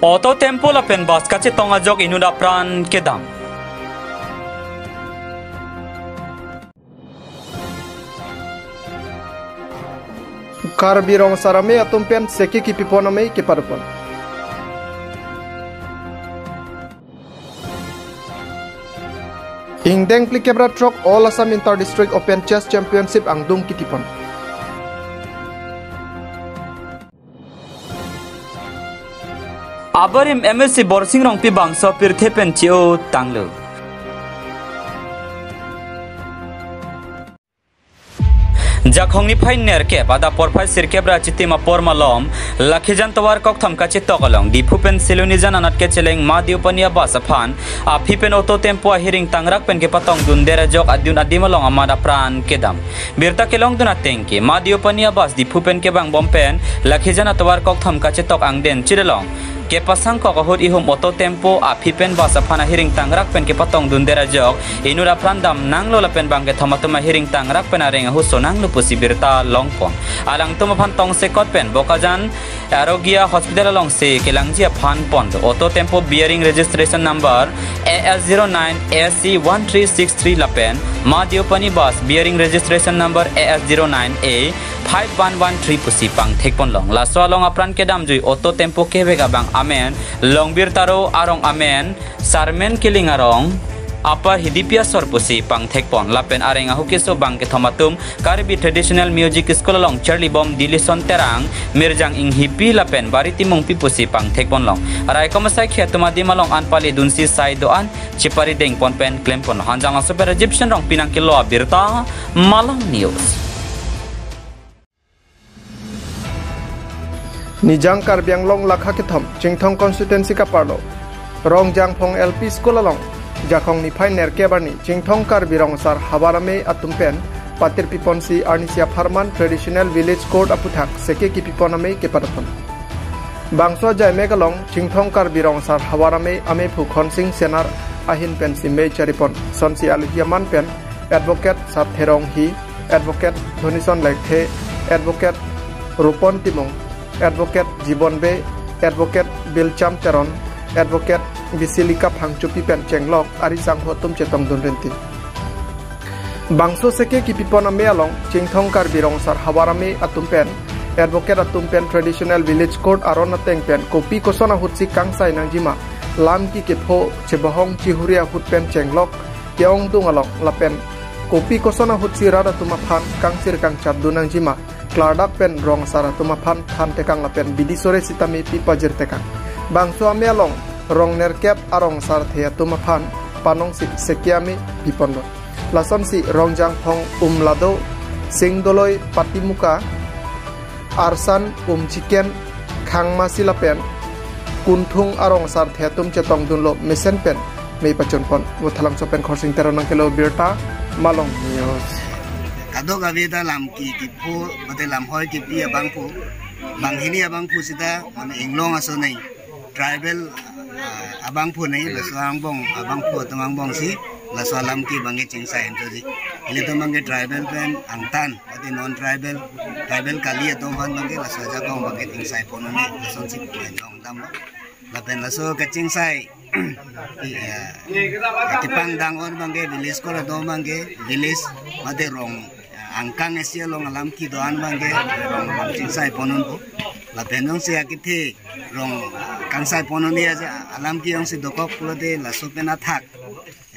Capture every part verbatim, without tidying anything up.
Auto, tempo lapen bus kachetong ajok inut apran kedam. Karbi Rong Asar Amei atum pen seke kepipon amei kepadopon. Ingdeng phlikep ra throk All Assam Inter District Open Chess Championship angdung kitipon. Abarim M A C Borsing Rongpi bangso pirthe pen che-o tanglo. Jakhong niphai nerkep adap porphai sirkep ra chitim apor malom, Lakhijan tovar kokthom kachetok along Diphu pen Silonijan anat kecheleng Ma Deopani a-bus aphan aphi pen auto tempo ahiring tangrak pen kepatongdundet ajok adun adim along amat apran kedam. Birta kelongdun ateng ke Ma Deopani a-bus Diphu pen kebangbom pen Lakhijan atovar kokthom kachetok angden chit along kepasangkok ahut ihum auto tempo aphi pen bus aphan ahiring tangrak pen kepatongdundet ajok inut apran damnanglo lapen bangkethom atum ahiring tangrak pen areng ahu sonanglo pusi birta longpon. Alangtum aphan tongsekot pen Bokajan Arogya Hospital alongsi kelangji aphan pon. Auto tempo bearing registration number A S zero nine A C one three six three lapen Ma Deopani bus bearing registration number A S zero nine A five one one three pusi pangthekponlong. Laso along apran kedamjui auto tempo kevek abang amen Longbir Taro, arong amen Sarmen Killing arong, Upper Hidipi asor pusi pangthekpon. Lapen areng ahu keso bangkethom atum Karbi Traditional Music School along charlibom Dilison Terang, Mirjang Inghipi lapen Bari Timungpi pusi pangthekponlong. Raikom asai khe atum adim along an pali dunsi sai do-an chepari dengpon pen klempon. Hanjang aso pen Egyptian Rongpi nangkelo abirta, Malong News. Nijang Karbi Anglong lakha kethom Chinthong constituency kaparlo Rongjangphong L P School along Jakhong niphai nerkep arni Chinthong Karbi Rong Asar Havar Amei atum pen patirpiponsi arnisi apharman Traditional Village Court aputhak seke kepipon amei kepadopon. Bangso ajaimek along Chinthong Karbi Rong Asar Havar Amei amephu Khonsing Senar ahin pensi mei charipon. Sonsi alohi aman pen Advocate Sathe Ronghi, Advocate Dhonison Lekthe, Advocate Rupon Timung, Advocate Jibon Bey, Advocate Bilcham Teron, Advocate Bisilika Phangchopi pen chenglok ari sangho atum chetongdun rinti. Bangso seke kepipon amei along Chinthong Karbi Rong Asar Havar Amei atum pen, Advocate atum pen Traditional Village Court aron ateng pen kopi koson ahutsi kangsai nangjima, lam ki kepho chebohong chihuri ahut pen chenglok ke-ongdung along lapen kopi koson ahutsi rat atum aphan kangsir kangchat dun nangjima, klardak pen rong asar atum aphan thantekang lapen bidi sore sitame pipajirtekang. Bangso amei along rong nerkep arong asar the atum aphan panongsi seke amei piponlo. Lasonsi Rongjangphong Umlado, Singdoloi Patimuka, Arsan Umchiken, Khangmasi lapen Kunthung arong asar the atum chetongdunlo mesen pen mei pachunpon. Vothalam so pen Khorsing Teron nangkelo birta, Malong News. Kadokave ta lam ki kepho, mate lam hoi kepi abangphu, banghini abangphu sita, mane inglong aso nei. Tribal, ah, abangphu nei, laso angbong, abangphu atum angbongsi, laso alam ke bangke chingsai entoji. Ilitum bangke tribal pen angtan, mate non tribal, tribal kali atum aphan bangke, laso ajakong bangke chingsai pon un-e, lasonsi pen ongdamlo. Lapen laso kachingsai, iya, kepangdang on bangke, village court atum bangke, village, mate rong, angkang isi along alam kedo-an bangke, rong, rong chingsai pon unpo. Lapen jongsi akethe rong kangsai pon un-e aja alam ke jongsi dokok pulote laso pen athak,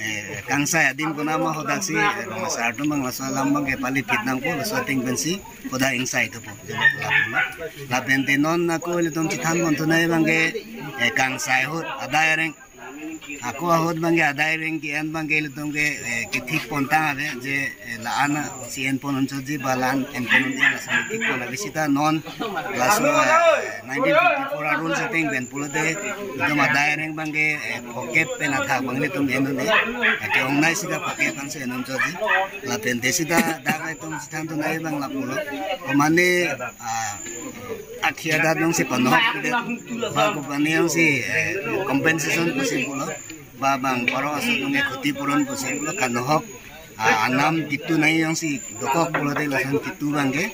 eh, kangsai adim konama hodaksi, eh, rong asar atum bang laso alam bangke pali phit nangpo, laso ateng pensi hoda ingsai thupo. Lapen te non ako ilitum chethan ponthunei bangke, eh, kangsai ahut adai areng, ako ahut bangke adai areng ke-en bangke ilitum ke, eh, kethik pontang ave je, eh, la-an si en pon unchotji ba la-an en pon unji, laso kethik pon ave sita non laso, eh, nineteen fifty-four a-rules ateng pen pulote ilitum adai areng bangke, eh, phokep pen athak bang ilitum en un-e. Ake-ongnei sita phokep ansi en unchotji. Lapen te sita dak ilitum chethanthunei bang lapulo. Komane, ah, akhia adat jongsi panohok pulote, ba company jongsi, eh, compensation pusi pulo, ba bang borok aso nungke khoti puron pusi pulo, kanohok, ah, anam kitu nai jongsi dokok pulote lason kitu bangke,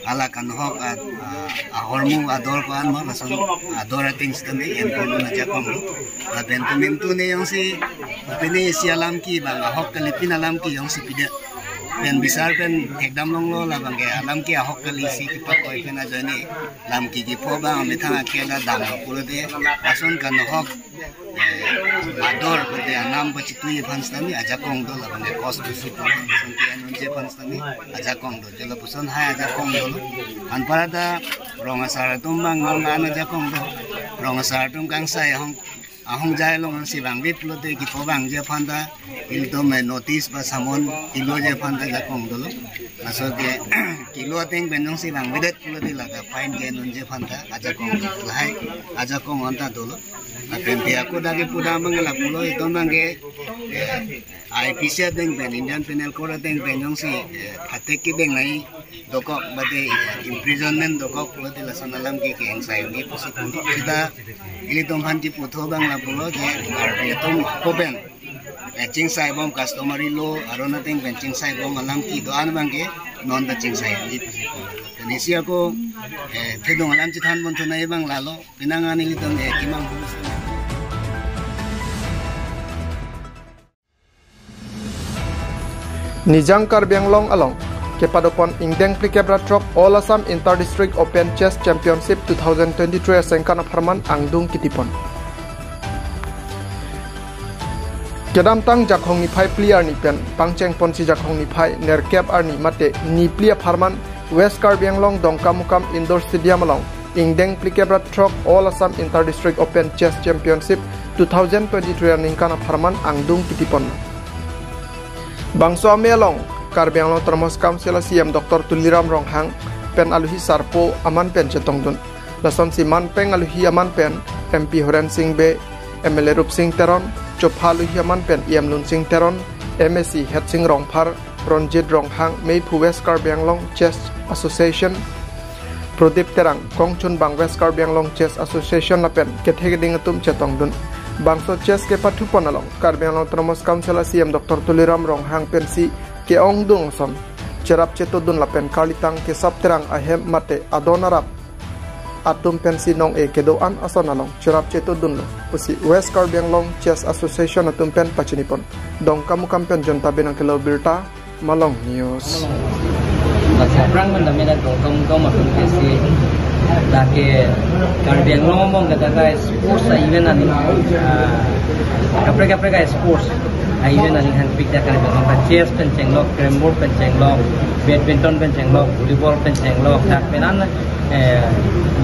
Hala kanohok a, a, ahormu ador ko-an ma lason ador ateng sitame en ko-an ajakong do. Lapen komantu ne jongsi pine isi alam ke bang ahok kali, pin alam ke jongsi pide pen bisar pen thekdam longlo, labang ke alam ke ahok kali si kipakoi pen ajoine lam ke kipho bang amethang akhela dam pulote lason kanohok, eh, ador pute anam pachitui aphan sitame ajakong do, labang ke kos pusi pon sitame anunji aphan sitame ajakong do. Jolo puson hai ajakong dolo. Anparta rong asar atum bang nong an ajakong do. Rong asar atum kangsai ahong, ahong jai along si bang vit pulote kipho bangji aphan ta ilitum, eh, notice ba summon kiloji aphan ta ajakong dolo. Laso ke kilo ateng pen jongsi bang videt pulote lata fine ke nunji aphan ta ajakong dolo. Lahai ajakong anta dolo. Lapen pia ko dagi puda mangala pulo itum bang ke, eh, I P C ateng pen, Indian Penal Code ateng pen jongsi, eh, phatek kebeng nai dokok bade imprisonment dokok pulote lason alam ke ke-engsai ni pusi pon do. Sita ilitum aphan kipu tho bang lapulo je Karbi atum kopen, eh, chingsai bom customary law aron ateng pen chingsai bom alam kedo-an bang ke non ta chingsai ni pusi pon do. Lapen isi ako, eh, thedung alam chethan pon thunai bang lalo, penang ani ilitum, eh, kimang husu. Nijang Karbi Anglong along kepadopon ingdeng phlikep ra throk All Assam Inter District Open Chess Championship two thousand twenty-three aningkan apharman angdung kitipon. Kedamtang Jakhong niphai phli arni pen pangchengponsi Jakhong niphai nerkep arni mate niphli apharman West Karbi Anglong Dongkamukam Indoor Stadium along ingdeng phlikep ra throk All Assam Inter District Open Chess Championship two thousand twenty-three aningkan apharman angdung kitipon. Bangso amei along Karbi Anglong Autonomous Council a C E M Doctor Tuliram Ronghang pen aluhi sarpo aman pen chetongdun. Lasonsi manpeng aluhi aman pen M P Horen Sing Bey, M L A Rupsing Teron, chopha aluhi aman pen E M Lunsing Teron, M A C Hetsing Rongphar, Ronjit Ronghang, meiphu West Karbi Anglong Chess Association, Prodip Terang, kongchunbang West Karbi Anglong Chess Association lapen kethe keding atum chetongdun. Bangso chess kepathupon along Karbi Anglong Autonomous Council a C E M Doctor Tuliram Ronghang pensi ke-ongdung ason cherap chetodun lapen karlitang kesap terang ahem mate adon arap atum pensi nong-e kedo-an ason along cherap chetodunlo pusi West Karbi Anglong Chess Association atum pen pachinipon. Dongkamukam pen Jonta Binong kelo birta, Malong News. Lasi aphrang pen tame dak Dongkamukam atum ke si dak ke Karbi Anglong among ke dak ke sports a event ani, ah, kaprek kaprek a sports a event ani hangpik dak Karbi Anglong, chess pen chenglok, carrom board pen chenglok, badminton pen chenglok, volleyball pen chenglok, dak pen an, eh,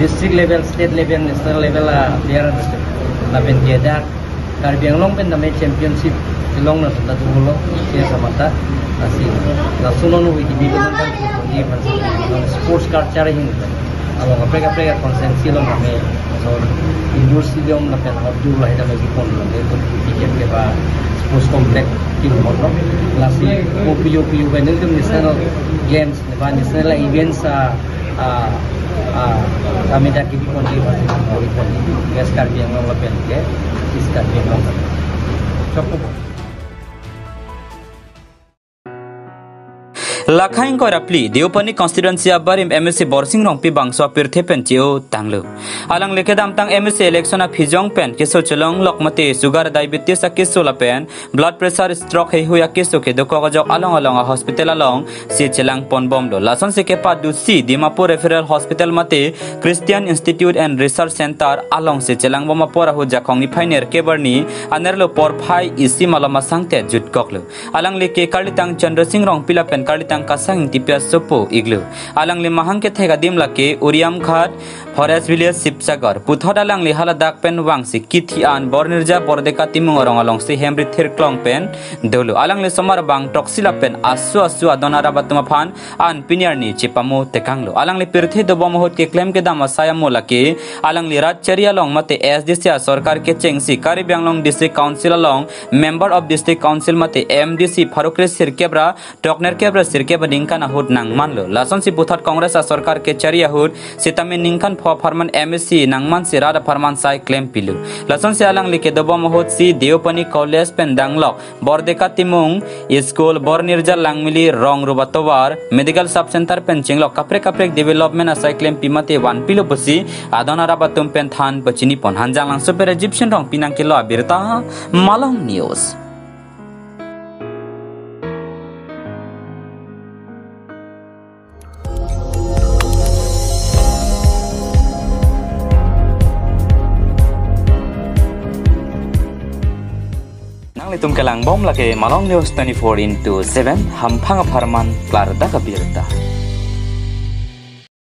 district level, state level, national level a player lapen ke dak Karbi Anglong pen tame championship kelong na sunda dolo, ke samata, lasi laso non wi timi ko kan sports culture hin along kaprek kaprek constituency along tame, so indoor stadium lapen outdoor lahai tame kipon lapen to ticket ke ba sports complex kipon lo. Lasi O P O P U pen national games ba national events a, a, a, kami dak kipi kondi, kipi kondi. West Karbi Anglong lapen ke East Karbi Anglong. Chapo. Lakhaing koira phli, Deopani constituency abarim M A C Borsing Rongpi bangso apirthe pen che-o tanglo. Alangli kedamtang M A C election aphijong pen keso chelonglok mate sugar diabetes akeso lapen blood pressure, stroke heihui akeso kedo kok ajok along along a hospital alongsi chelang ponbomlo. Lasonsi kepadusi Dimapur Referral Hospital mate Christian Institute and Research Center alongsi chelangbom apor ahut Jakhong niphai nerkep arni anerlo porphai isi malom asangte jutkoklo. Alangli ke karlitang Chandra Sing Rongpi lapen karlitang Kasang Ingtipi asopo iklo. Alangli mahang kethek adim lake Uriamghat, Forest Village, Sibsagar. Puthot alangli haladak pen vangsi kithi an Bornirja Bordeka Timung arong alongsi hem rithir klong pen dolo. Alangli somar bang throksi lapen asu asu adon arap atum aphan an pini arni chepamo tekanglo. Alangli pirthe dobom ahut keklem kedam asai amo lake alangli rat chari along mate S D C a sorkar kechengsi Karbi Anglong District Council along Member of District Council mate M D C pharo kre sirkep ra throk nerkep ra sirkep aningkan ahut nangmanlo. Lasonsi puthot Congress a sorkar kechari ahut sitame ningkan apharman M A C nangmansi rat apharman sai klempilo. Lasonsi alangli kedobom ahutsi Deopani College pen danglok Bordeka Timung School, Bornirjal Langmili rong ruba tovar, Medical Sub Center pen chenglok kaprek kaprek development asai klempi mate vanpilo pusi adon arap atum pen than pachinipon. Hanjanglangso pen Egyptian Rongpi nangkelo abirta, Malong News. Nanglitum kelangbom lake Malong News twenty-four into seven, hamphang apharman klardak abirta.